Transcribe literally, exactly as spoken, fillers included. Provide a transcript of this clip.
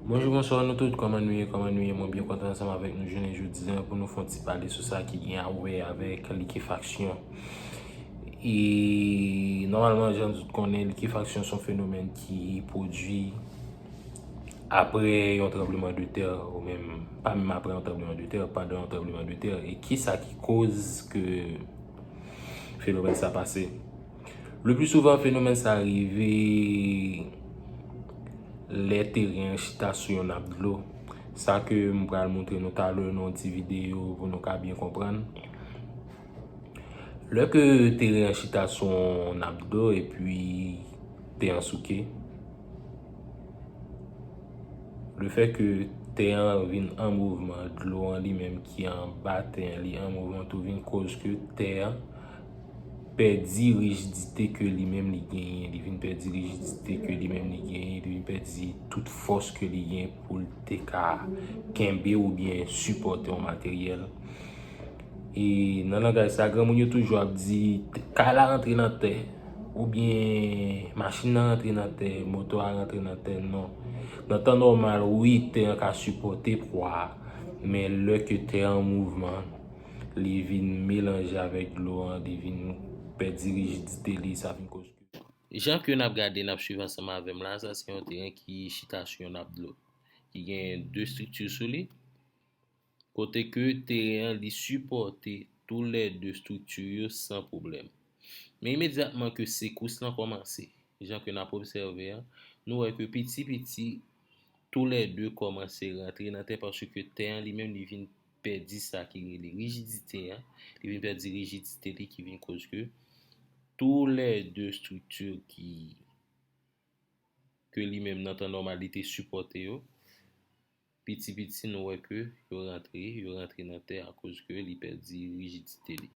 Bonjou, bonswa nou tout, kòman nou ye, kòman nou ye? Mwen byen kontan ansanm avèk nou jounen jodi a pou nou fè yon ti pale sou sa ki gen a wè avèk likefaksyon. E nòmalman, jan nou tout konnen, likefaksyon se yon fenomèn ki pwodui apre yon tranblemanntè, ou menm, pa menm apre yon tranblemanntè, pandan yon tranblemanntè. E kisa ki koz ke fenomèn sa pase? Le pli souvan, fenomèn sa rive lè teren an chita sou yon nap dlo. Sa ke m pral montre nou talè nan yon ti videyo pou nou ka byen konprann. Lè ke teren an chita sou yon nap dlo epi tè an souke, le fè ke tè an vin an mouvman, dlo an li menm ki anba tè an, li an mouvman tou, vin koz ke tè an pèdi rijidite ke li menm li genyen, li vin pèdi rijidite ke li menm li genyen, li vin pèdi tout fòs ke li gen pou l te ka kenbe oubyen sipòte yon materyèl. E nan langaj sa, granmoun yo toujou ap di, kay la rantre nan tè, oubyen machin nan rantre nan tè, moto a rantre nan tè, non. Nan tan nòmal, wi, tè an ka sipòte pwa a, men lè ke tè an mouvman, li vin melanje avèk dlo an, li vin pèdi rijidite li, sa vin koz ke. Jan ke n ap gade, n ap swiv ansanm avè m la, sa se yon teren ki chita sou yon nap dlo, ki gen de estrikti sou li, kote ke teren an li sipòte toulède estrikti yo san pwoblèm. Men imedyatman ke sekous lan kòmanse, jan ke n ap obsève an, nou wè ke piti piti, toulède kòmanse rantre nan tè, paske tè an li menm li vin pèdi sa ki rele rijidite an, li vin pèdi rijidite li ki vin koz ke toulède estrikti ki, ke li menm nan tan nòmal li te sipòte yo, piti piti nou wè ke yo rantre, yo rantre nan tè akoz ke li pèdi rijidite li.